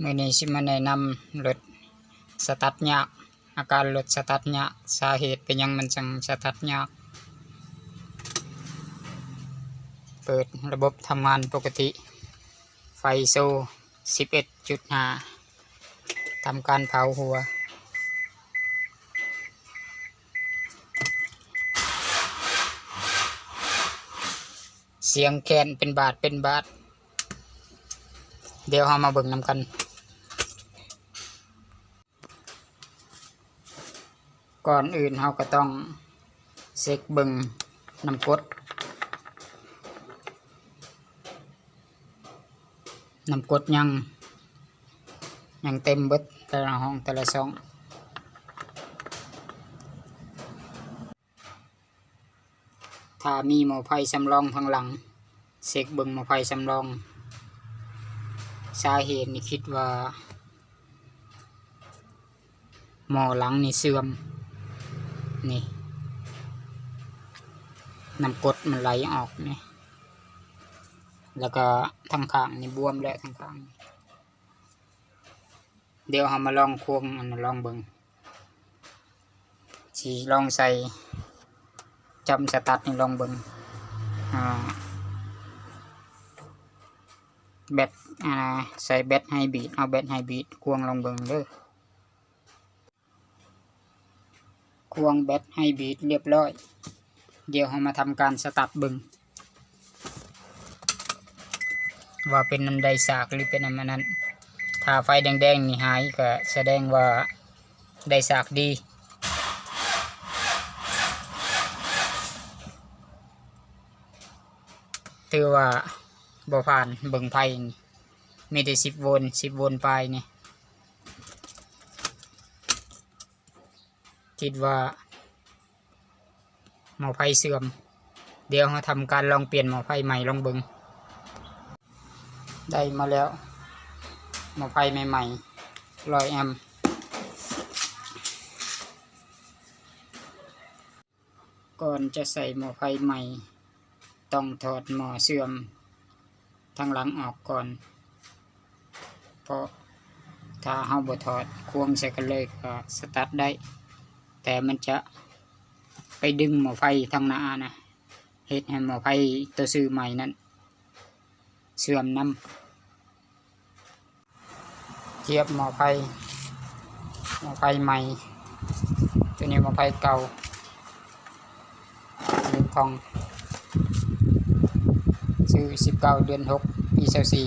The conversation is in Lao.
ມື້ນີ້ຊິມາແນະນຳລົດສະຕາດຍາກ, ອາການລົດສະຕາດຍາກ, ສາເຫດເປັນຫຍັງມັນຈັ່ງສະຕາດຍາກ. ເປີດລະບົບທຳງານປົກກະຕິ, ໄຟໂຊສິບເອັດຈຸດຫ້າ, ທຳການເຜົາຫົວ. ສຽງແຄນເປັນບາດເປັນບາດ. ດຽວເຮົາມາເບິ່ງນຳກັນ. ກ່ອນອື່ນເຮົາກໍຕ້ອງເຊັກເບິ່ງນ້ຳກົດ, ນ້ຳກົດຍັງ, ຍັງເຕັມເບິດ ແຕ່ລະຫ້ອງແຕ່ລະຊ່ອງ. ຖ້າມີໝໍ້ໄຟສຳລອງທາງຫຼັງ, ເຊັກເບິ່ງໝໍ້ໄຟສຳລອງ. ສາເຫດນີ້ຄິດວ່າໝໍ້ຫຼັງນີ້ເສື່ອມ, ນີ້ ນ້ຳກົດມັນໄຫຼອອກນີ້, ແລ້ວກໍທາງຂ້າງນີ້ບວມແລ້ວ, ທາງຂ້າງ. ດຽວເຮົາມາລອງຄວງອັນນັ້ນລອງເບິ່ງ. ຊິລອງໃສ່ຈຳສະຕາດນີ້ລອງເບິ່ງ. ອາ ແບັດ ອາ ໃສ່ແບັດໄຮບຣິດ, ເອົາແບັດໄຮບຣິດຄວງລອງເບິ່ງເດີ. ຄວງແບັດໄຮບຣິດລຽບຮ້ອຍ. ດຽວເຮົາມາທຳການສະຕາດເບິ່ງ ວ່າເປັນອັນໄດ້ສາກ ຫຼື ເປັນອັນນັ້ນ. ຖ້າໄຟແດງໆນີ້ຫາຍ ກໍສະແດງວ່າໄດ້ສາກດີ. ຖືວ່າບໍ່ຜ່ານເບິ່ງໄຟນີ້, ມີແຕ່ສິບໂວນ, ສິບໂວນປາຍນີ້. ຄິດວ່າໝໍ້ໄຟເສື່ອມ. ດຽວເຮົາທຳການລອງປ່ຽນໝໍ້ໄຟໃໝ່ລອງເບິ່ງ. ໄດ້ມາແລ້ວ ໝໍ້ໄຟໃໝ່ໆ ຮ້ອຍແອັມ. ກ່ອນຈະໃສ່ໝໍ້ໄຟໃໝ່ ຕ້ອງຖອດໝໍ້ເສື່ອມທາງຫຼັງອອກກ່ອນ, ເພາະຖ້າເຮົາບໍ່ຖອດ ຄວງໃສ່ກັນເລີຍກໍສະຕາດໄດ້, ແຕ່ມັນຈະໄປດຶງໝໍ້ໄຟທາງໜ້ານະ, ເຮັດໃຫ້ໝໍ້ໄຟໂຕຊື້ໃໝ່ນັ້ນເສື່ອມນຳ. ທຽບໝໍ້ໄຟ, ໝໍ້ໄຟໃໝ່, ໂຕນີ້ໝໍ້ໄຟເກົ່າ, ເປັນຂອງ ຊື້ສິບເກົ້າເດືອນຫົກປີຊາວສີ່.